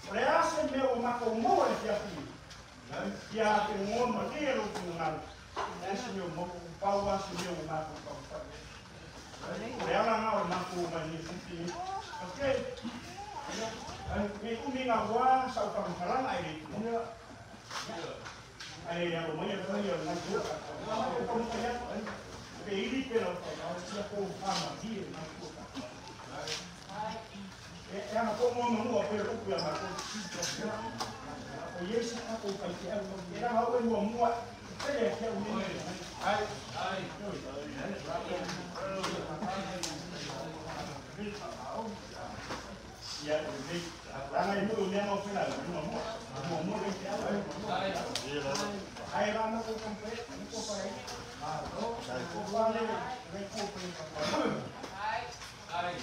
O le Matou maua le fiafi. Ia te ngoa ma lia lo finagalo. E se mea mo pau a se mea o matou taumafai. O le ala na o le matou mai ni futi. Okay. Me umi ngā wā sa o taumafalanga e le tu. Ai alo mai e fai o ngai tua. Matou taumafai atu. Pe ili pe lau tau sia ko whama hi e mai tua. E e ana ko mo manua pe upu ia matou. O Yesu a ko kai te au. E ranga o e mua mua. Te e te au nei. Ai. Ai. Ia, nei, ranga i mua mea mau whela, mua mua. Mua mua kai te au. Ai rana ko kampe, ko pai. Ko wale, ko ko pai. Ai.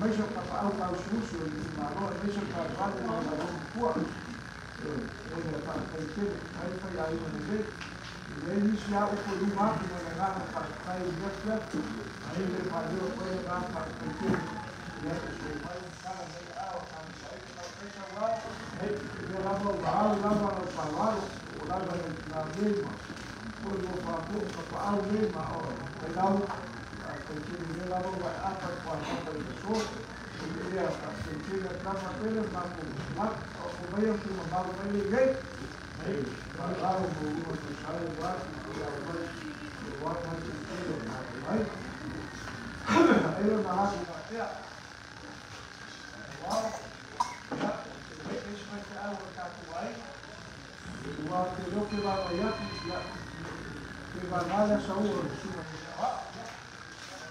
Aemaise o tapaau tausiusi o le itumalo, aemaise o taavale ma le alomatua. E le faafetai tele ai faiaiga lelei. E leai nisi lava upu e luma atu ma le agaga faafetai i le afiafi, ae le faaleo atu ai le agaga faafetai tele ia e suo mai matala nei aao tagisa ai tamaitai sauao. Lea lava ua au lava lau faaaloalo o lava le tina nei ma foi ua faapu'u tapaau nei ma o failau. Faafetai tele lea lava ua e apa i fuafuaga i le aso lea. Faafetai tele atu lava tele matou o maia tumamau mai le i ai faalau mo luma tausaga ua atu ia mai ua mai tele o matou ai ai le manatu faapea. Uau, ia, e isi mai feau o le tatou aiga, ua te leo ke vaavai atu, ia, ke vagā le asaua o le susuga i le aoao.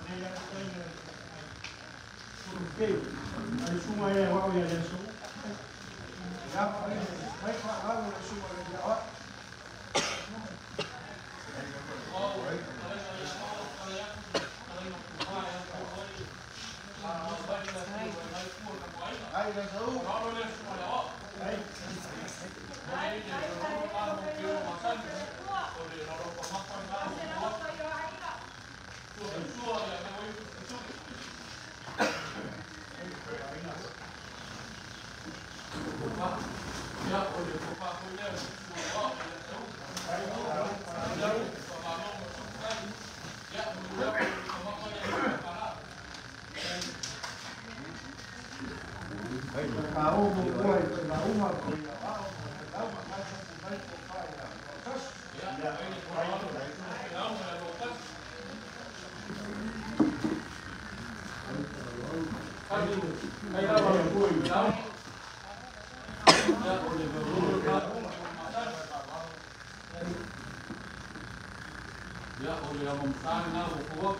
Nei atu taimi ai suga e aoao ia le aso. Ia, mai faaalo le susuga i le aoao. Ai, Kao mo mua i te mauma ko ia ao ma te lauma mai hopu mai ko whai a tasi. Ia, o le amamsā lena ua fua.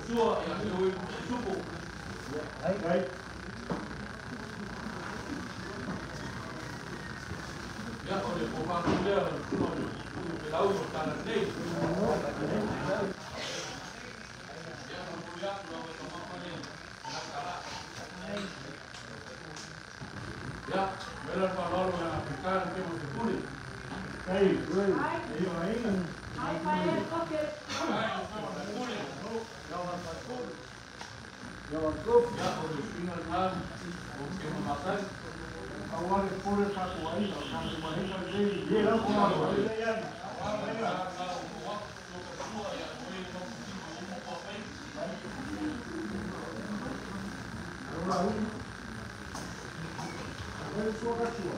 Sua ia te oi supo. Ia, o le fofā lea o le sua o le lau o tala nei. Ia, o le atu lau e tamafa le nakala. Ia, mela le faaaloalo ia Afrika le tema te pule. Ai, io aiga. Ai, le tema te pule. Ia, o le suiga lena o ke mamasai. Aua le pole tatou aiga, o tatou aiga lelei. Ia lau ko le ia. Ora ui. Ai sua katua.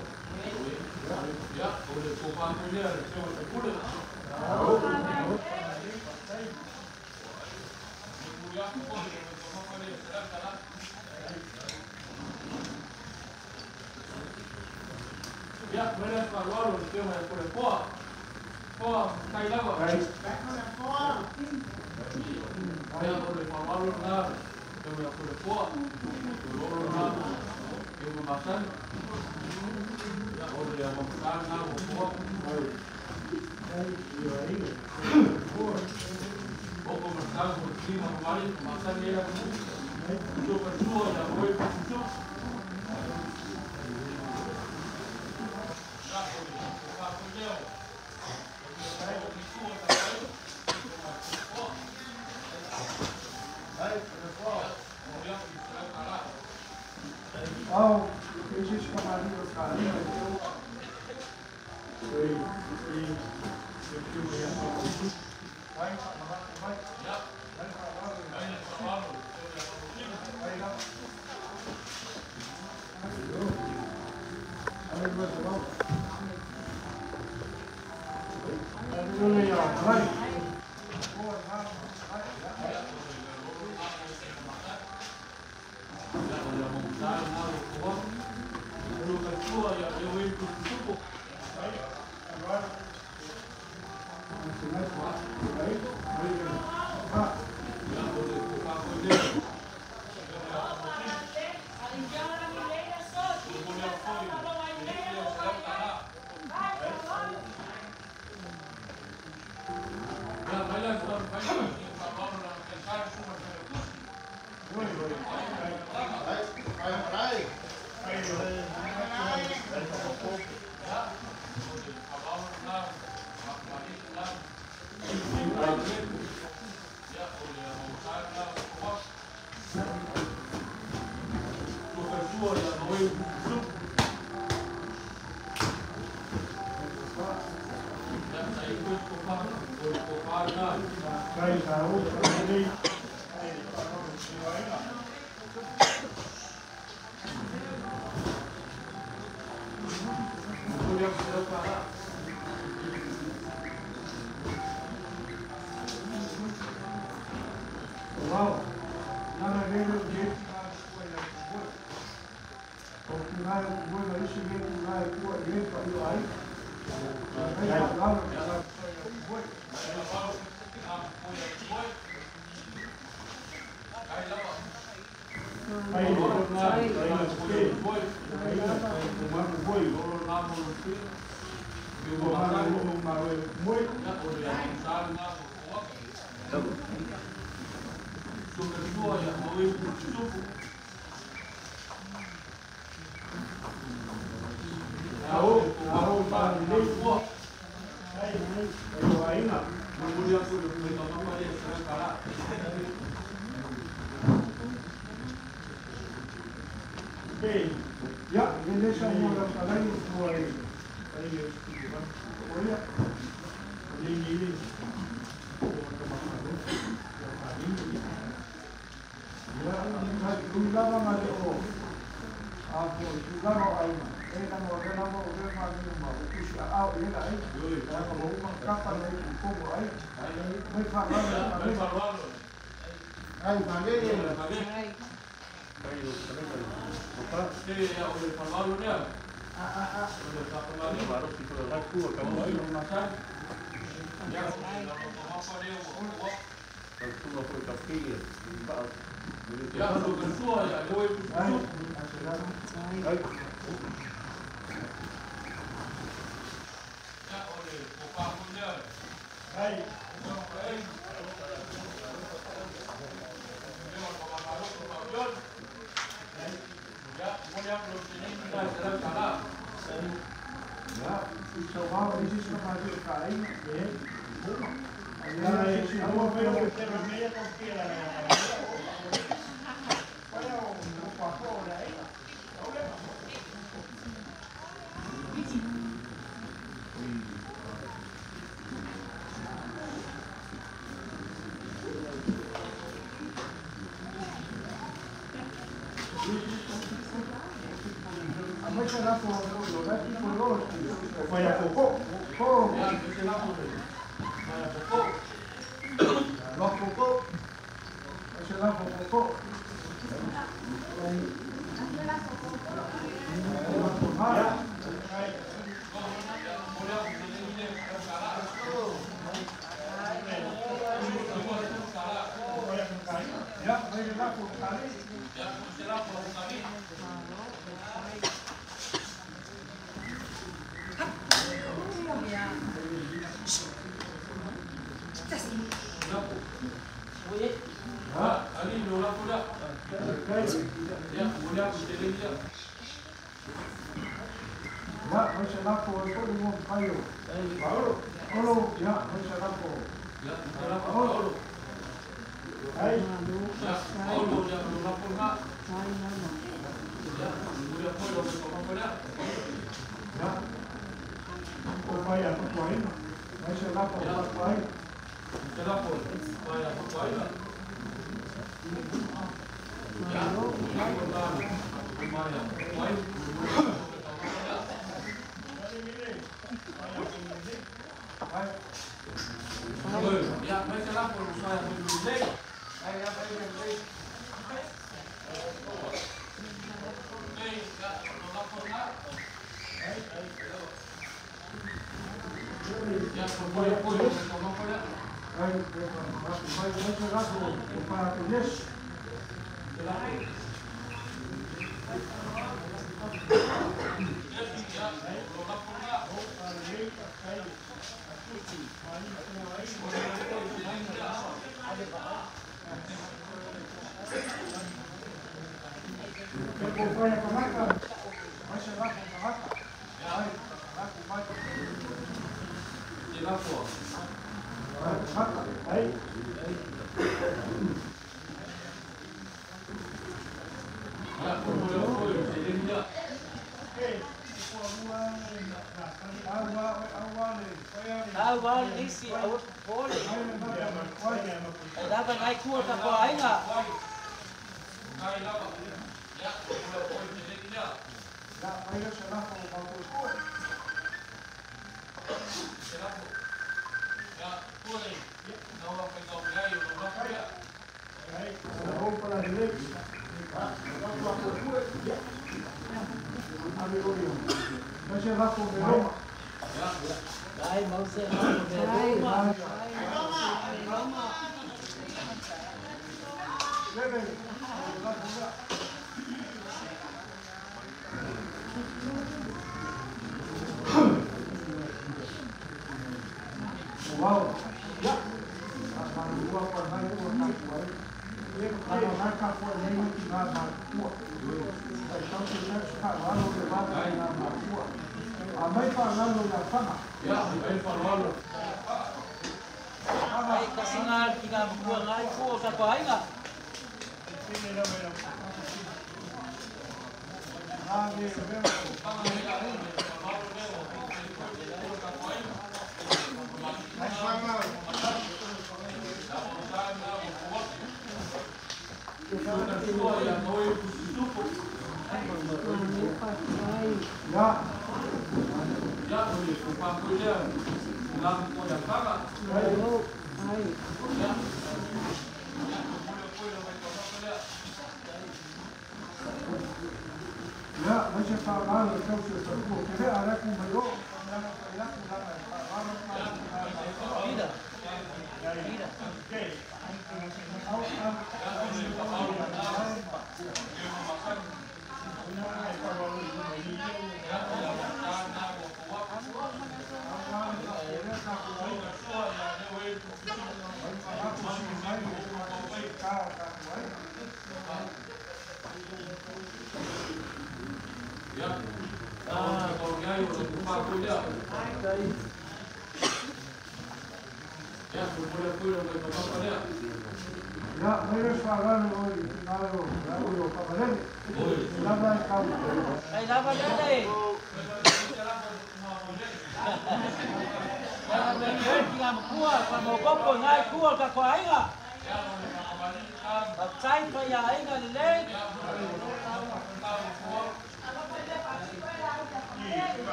Ia, o le fofā lea le tema te pule. Ia, mela le faaaloalo le tema e pule poa. Poa, kai lava. Ia, o le faaaloalo lena tema e pule poa. O lolo lena e mamasani. Ia, o le amamsā lena ua poa. Ai, io aiga. Oko masā mo te ma mari, masani e la ku. Sua sua ia oi putu. Ia, o le fofā lea. Ai, le foa. Au, ke isi kamari o ka ina i te ua. Ei, ei, e piu ia. Ai, manatu mai. Ai, faaaloalo. Ai la. Ai, lua te lau. Ai, lua ia mai. Poa ngā, ai, ia. Ai, te mai foa. Ai, ai.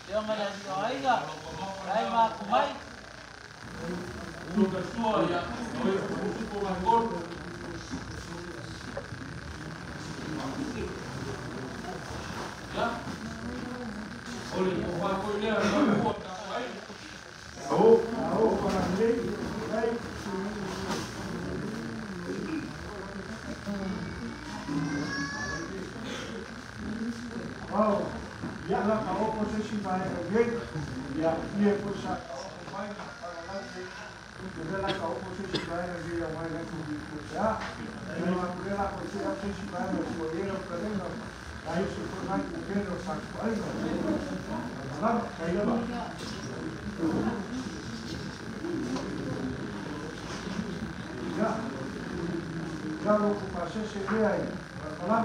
Ionga le alii o aiga, lai ma akumai. Luka sua ia, o ia kusuko mai kolu. Ia. O le o wha koe lea, na kua ka ai. Ao, ao, whakalei, ai. Ao, ia la ka oko se si mai e nei, ia ia ko sa ka oko mai na whakalei. Ia la ka oko se si mai e nei ia mai na ku ku te a. Ia la ku la ko se se si mai e ku e ro ka lenga. Ai se ko nai ku ke ro sa ku ai na. La kai la. Ia. Ia ro ku pa se se le ai. La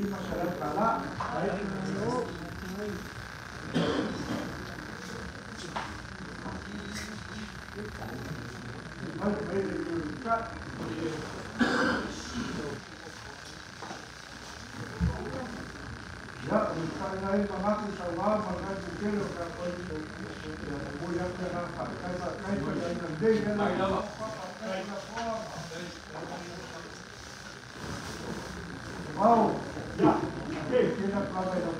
lima selau kala. Ai. Mai mai le ka. Ia, o ka nai ma matu sa wa ma ka ku ke ro ka ko ia mo ia ka na ka kai pa kai pa kai na de ya na. Wow, ya, ke ke na prava e na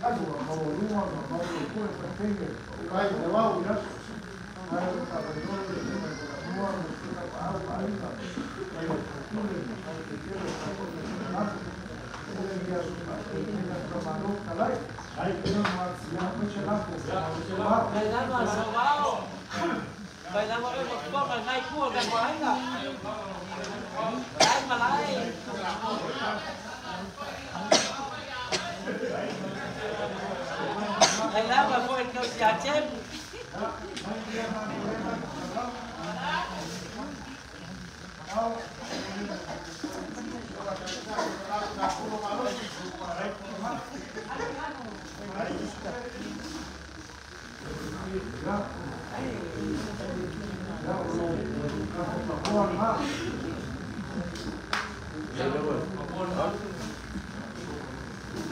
alu ma o lua ma ma o ko e pa tenge. Kai e wau ya. Kai o ka ba no le ma ko na mua mo ko ka pa au pa ai ka. Kai o ku le kai ke ke ro ka ko na. Ele ia su pa ke na ka ma no ka lai. Ai ke na ma ya ma che la ko. Vai lá ma sa wao. Vai lá ma e mo ko ma nai ku ka ko ai ka. Lai ma lai. Vai lá ma ko ko si a chem.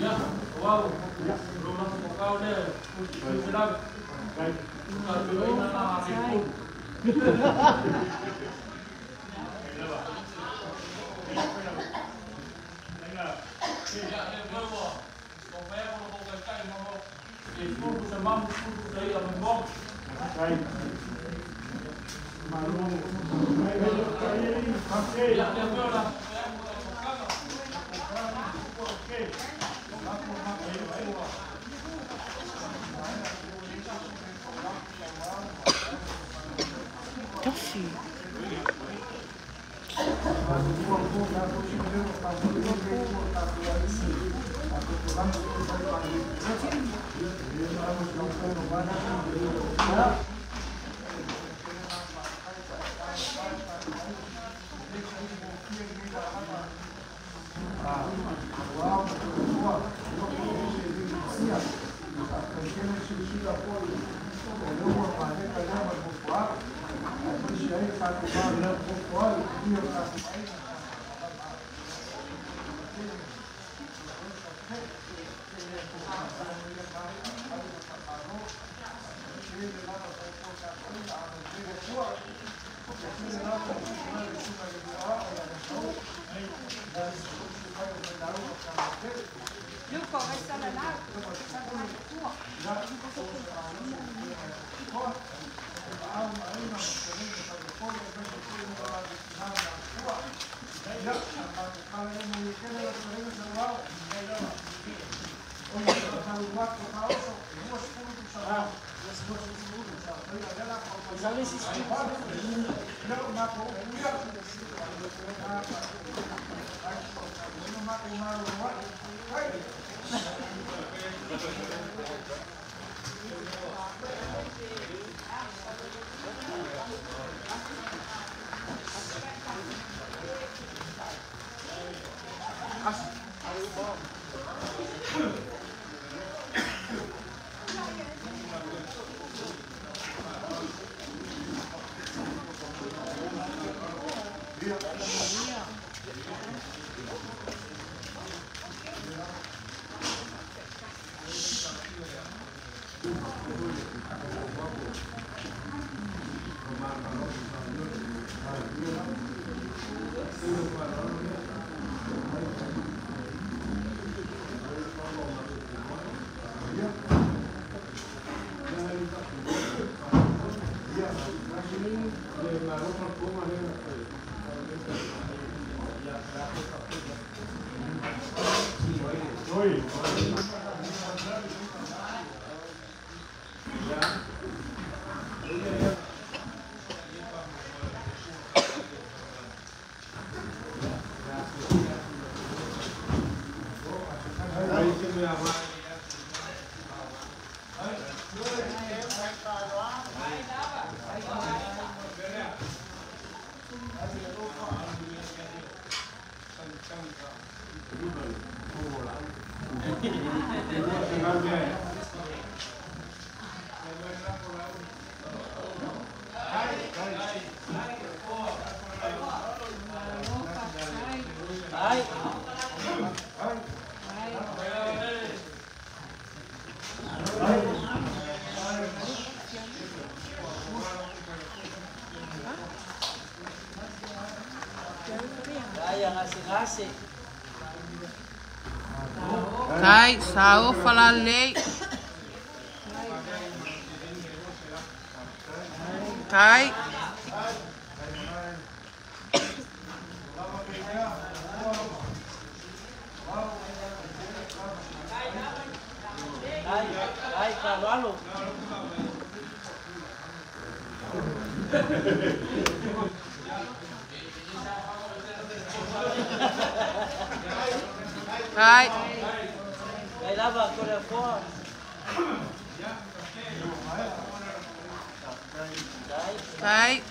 Ia, o au, ro maso ko kau le, ku se la. Ka tu ina na a ke ku. Ia, le wewa, o pea ko ko kai kai mo mo. E ku ku se mamu ku ku se ia mo mo. Kai. Malu. Kai kai kai. Ia, le wewa la, pea ko ko kaka. Toffee. Tai sao falalei. Tai. Ai, cavalo. Tai. Vai lava a Tai.